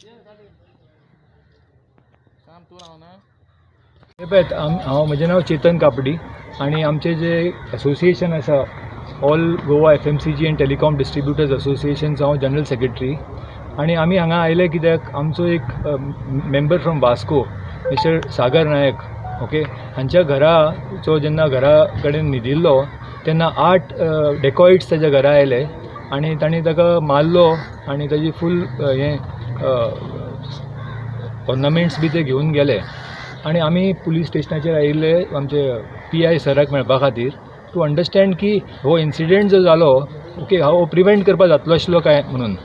हे पळयात, हांव म्हजें नांव चेतन कापडी आनी आमचें जें एसोसिएशन आसा all Goa FMCG and telecom distributors असोसिएशनचो हांव जनरल सेक्रेटरी. आनी आमी हांगा आयले कित्याक आमचो एक member from Vasco mister Sagar Naik, okay, हांच्या घराचो जेन्ना घरा कडेन न्हिदिल्लो तेन्ना 8 डेकॉइट्स ताच्या घरा आयले आनी तांणी ताका मारलो आनी ताजी फूल हें ऑर्नामेंट्स बी ते घेवन गेले. आनी आमी पुलीस स्टेशनाचेर आयिल्ले आमचे PI सराक मेळपा खातीर टू अंडरस्टँड की हो इन्सिडंट जो जालो, ओके, हो प्रिवेंट करपाक जातलो आशिल्लो काय म्हणून.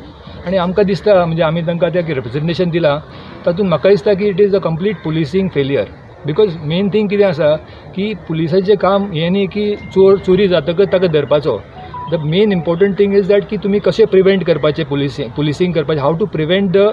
आनी आमकां दिसता म्हणजे आमी तांकां तें रिप्रेजेंटेशन दिलां तातूंत म्हाका दिसता की it is a complete policing failure. Because main thing कितें आसा की पुलिसाचें काम हें न्ही की चोरी जातकच ताका धरपाचो. The main important thing is that की तुमी कशें प्रिवेंट करपाचें, पुलिसींग करपाचें, how to prevent the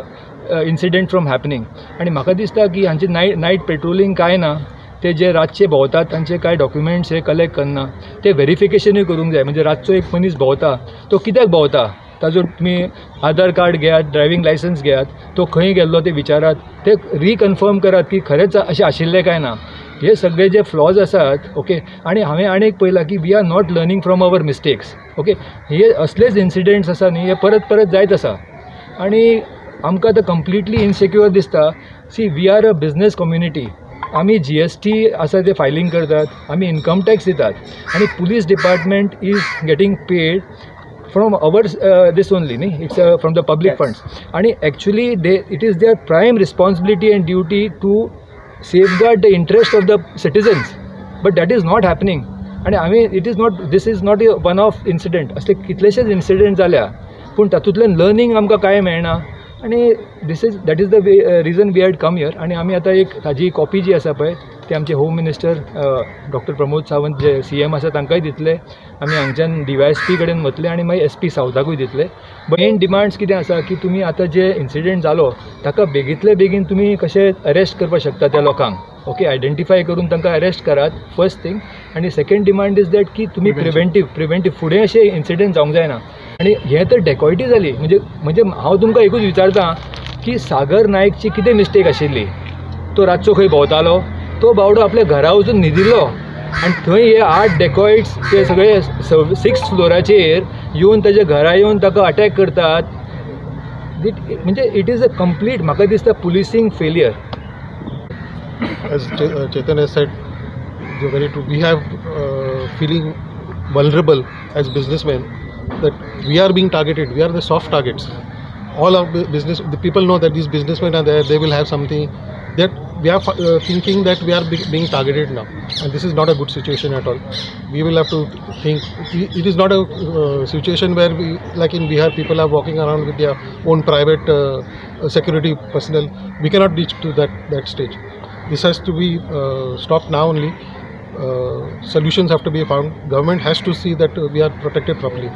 incident from happening. आनी म्हाका दिसता की हांचे नायट पेट्रोलिंग कांय ना, ते जे रातचे भोंवतात तांचे कांय डॉक्युमेंट्स हे कलेक्ट करना, ते वेरिफिकेशनूय करूंक जाय. म्हणजे रातचो एक मनीस भोंवता तो कित्याक भोंवता ताजो तुमी आधार कार्ड घेयात, ड्रायव्हिंग लायसन्स घेयात, तो खंय गेल्लो ते विचारात, ते रिकन्फर्म करात की खरेंच अशें आशिल्लें काय ना. हे सगळे जे फ्लॉज आसात, ओके. आनी हांवें आनी एक पळयलां की we are not learning from our mistakes, okay. हे असलेच इन्सिडंट्स आसा न्ही, हे परत परत जायत आसा आनी आमकां आतां कंप्लिटली इनसेक्युअर दिसता. See, we are a business community. आमी GST आसा ते फायलींग करतात, आमी इन्कम टॅक्स दितात आनी police department is getting paid from our this only न्ही, it's from the public funds. आनी actually they it is their prime responsibility and duty to safeguard the interest of the citizens, but that is not happening. आनी आमी it is not, this is not a one off incident. असले कितलेशेच incident जाल्या पूण तातूंतल्यान learning आमकां कांय मेळना. आनी this is that is the way reason we had come here. आनी आमी आतां एक ताजी कॉपी जी आसा पळय ती आमचे home minister doctor Pramod Sawant जे CM आसा तांकांय दितले. आमी हांगच्यान DYSP कडेन वतले आनी मागीर SP सावथाकूय दितले. मेन डिमांड्स कितें आसा की तुमी आतां जे इन्सिडंट जालो ताका बेगींतले बेगीन तुमी कशें अरेस्ट करपाक शकता त्या लोकांक, ओके, आयडेंटिफाय करून तांकां अरेस्ट करात फर्स्ट थींग. आनी सेकंड डिमांड is that की तुमी प्रिवेंटीव फुडें अशें इन्सिडंट जावंक जायना. आनी हें तर डेकॉयटी जाली. म्हणजे म्हणजे हांव तुमकां एकूच विचारता की सागर नायकची कितें मिस्टेक आशिल्ली? तो रातचो खंय भोंवतालो, तो बावडो आपल्या घरा वचून न्हिदिल्लो आनी थंय हे 8 डेकॉइट्स ते सगळे 6 फ्लोराचेर येवन ताच्या घरा येवन ताका अटॅक करतात. म्हणजे it is a complete, म्हाका दिसता, policing failure. As Chetan has said, very true. We have feeling vulnerable as businessmen that we are being targeted. We are the soft targets. All our business, the people know that these businessmen are there, they will have something. That we are thinking that we are being targeted now, and this is not a good situation at all. We will have to think. It is not a situation where we, like in Bihar, people are walking around with their own private security personnel. We cannot reach to that stage. This has to be stopped now only. Solutions have to be found. Government has to see that we are protected properly.